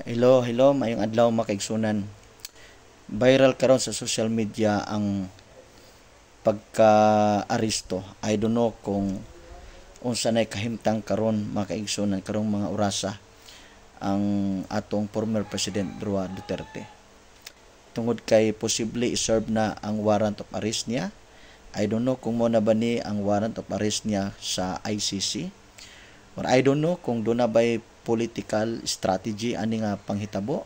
Hello, hello, maayong adlaw, mga kaigsunan. Viral karon sa social media ang pagka-aresto. I don't know kung unsa nay kahimtang karon, mga kaigsunan, karong mga orasa ang atong former President Rua Duterte. Tungod kay posible i-serve na ang warrant of arrest niya. I don't know kung mo na ba ni ang warrant of arrest niya sa ICC. Or I don't know kung duna ba'y political strategy ani nga panghitabo.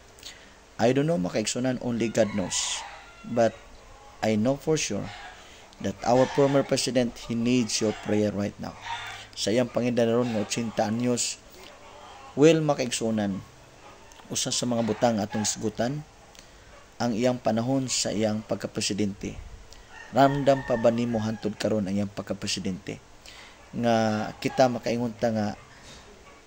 I don't know, mga kaigsunan, only God knows. But I know for sure that our former president, he needs your prayer right now. Sa iyang pangidaron nga 80 anyos, well, mga kaigsunan, usa sa mga butang atong isgutan, ang iyang panahon sa iyang pagkapresidente. Ramdam pa ba nimo hantod karon ang iyang pagkapresidente? Nga kita makaingon ta nga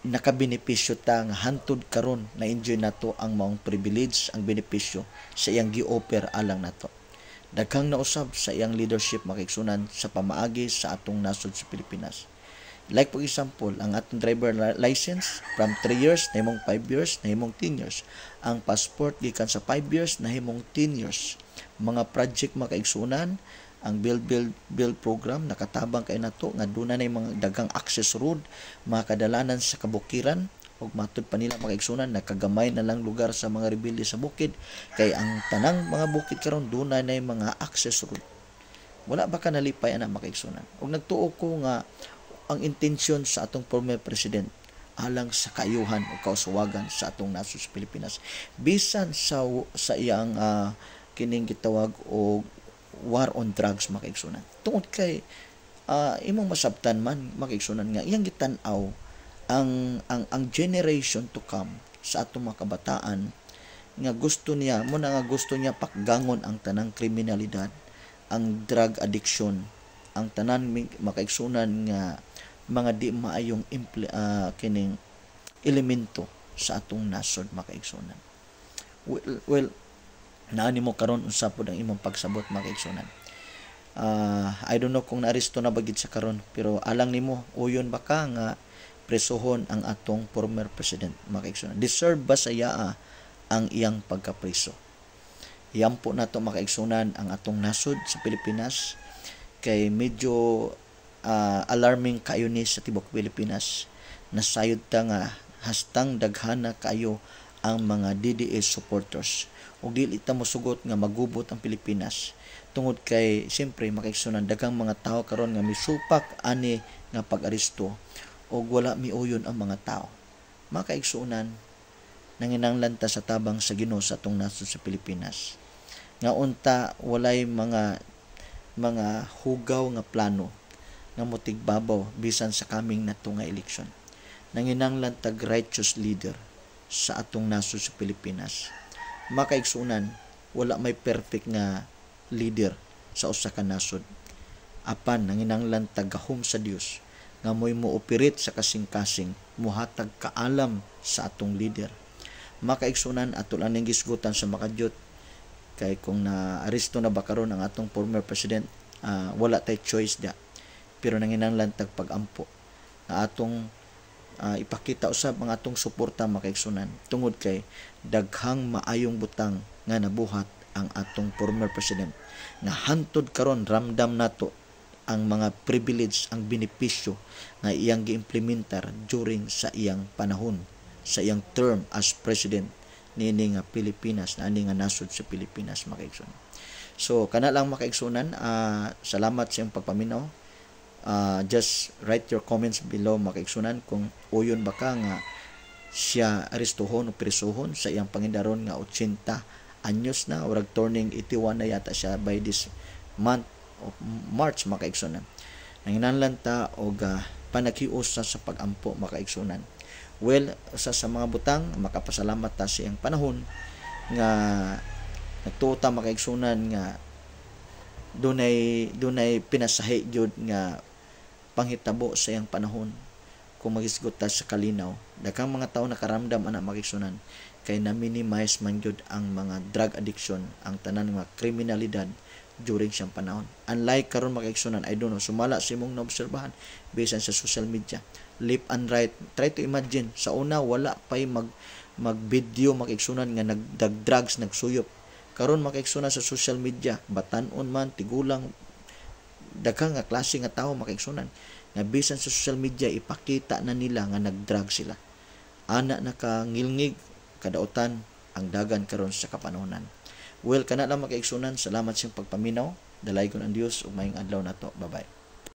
nakabenepisyo ta nga hantod karon na enjoy nato ang maong privilege, ang benepisyo sa iyang gi-offer alang nato. Daghang nausab sa iyang leadership, mga kaigsunan, sa pamaagi sa atong nasod sa Pilipinas. Like for example, ang atong driver license from 3 years nahimong 5 years, nahimong 10 years. Ang passport gikan sa 5 years nahimong 10 years. Mga project, mga kaigsunan, ang Build Build Build program nakatabang kay nato nga duna nay mga daghang access road, mga kadalanan sa kabukiran. Ug matud pa nila, mga kaigsunan, nakagamay na lang lugar sa mga rebelde sa bukid kay ang tanang mga bukid karon duna nay mga access road. Wala ba ka nalipay ana, mga kaigsunan? Ug nagtuo ko nga ang intensyon sa atong former president alang sa kaayuhan o kauswagan sa atong nasod sa Pilipinas, bisan sa iyang kining gitawag og war on drugs, mga kaigsunan, tungod kay imong masabtan man, mga kaigsunan, nga iyang gitan-aw ang generation to come sa atong mga kabataan nga gusto niya mo na nga gusto niya pakgangon ang tanang kriminalidad, ang drug addiction, ang tanan, mga kaigsunan, nga mga di maayong kining elemento sa atong nasod, mga kaigsunan. Well, naa nimo karon unsa pod ang imong pagsabot, mga kaigsunan? I don't know kung naaresto na ba gid sa karon, pero alang nimo, uyon ba ka nga presohon ang atong former president, mga kaigsunan? Deserve ba sa iya ang iyang pagkapreso? Iampo nato, mga kaigsunan, ang atong nasod sa Pilipinas kay medyo alarming kayo ni sa tibok Pilipinas. Nasayod ta nga hastang daghana kayo ang mga DDS supporters ug dili ta mosugot nga magubot ang Pilipinas tungod kay siyempre, mga kaigsunan, daghang mga tao karon nga misupak ani nga pag-aresto ug wala miuyon ang mga tao. Mga kaigsunan, nanginanglan ta sa tabang sa Ginoo sa atong nasod sa Pilipinas nga unta walay mga hugaw nga plano nga motigbabaw bisan sa coming nato nga eleksyon. Nanginanglan tag righteous leader sa atong nasod sa Pilipinas. Mga kaigsunan, wala may perfect nga leader sa usa ka nasod. Apan nanginanglan tag gahom sa Dios nga mo'y mo-operate sa kasing-kasing, muhatag kaalam sa atong leader. Mga kaigsunan, ato lang ning gisgutan sa makadyot kay kung na-aresto na ba karon ang atong former president, wala tay choice dia. Pero nanginanglan tag pagampo nga atong ipakita usab ang atong suporta, mga kaigsunan, tungod kay daghang maayong butang nga nabuhat ang atong former president nga hantod karon ramdam nato ang mga privilege, ang benepisyo nga iyang giimplementar during sa iyang panahon, sa iyang term as president niini nga Pilipinas, na ani nga nasod sa Pilipinas, mga kaigsunan. So kana lang, mga kaigsunan, salamat sa iyong pagpaminaw. Just write your comments below, mga kaigsunan, kung uyon ba ka nga siya arestuhon o presohon sa iyang pangidaron nga 80 anyos na, or turning 81 na yata siya by this month of March, mga kaigsunan. Nanginahanglan ta og panaghiusa sa pagampo, mga kaigsunan. Well, sa mga butang makapasalamat ta sa iyang panahon nga nagtuo ta, mga kaigsunan, nga dunay pinasahi gyud nga panghitabo sa iyang panahon. Kung magisgot ta sa kalinaw, daghang mga tao nakaramdam ana, mga kaigsunan, kay na-minimize man gyud ang mga drug addiction, ang tanan mga kriminalidad during siyang panahon. Unlike karon, mga kaigsunan, I don't know, sumala sa imong naobserbahan bisan sa social media, left and right. Try to imagine, sa una wala pay mag Mag-video, mga kaigsunan, nga nagdag-drugs, nagsuyop. Karon, mga kaigsunan, sa social media, batan-on man, tigulang, daghang nga klase nga tawo, mga kaigsunan, nga bisan sa social media ipakita na nila nga nag-drug sila. Ana nakangilngig kadautan ang dagan karon sa kapanahonan. Well, kana lang, mga kaigsunan. Salamat sa pagpaminaw. Dalaygon ang Dios ug maayong adlaw nato. Bye bye.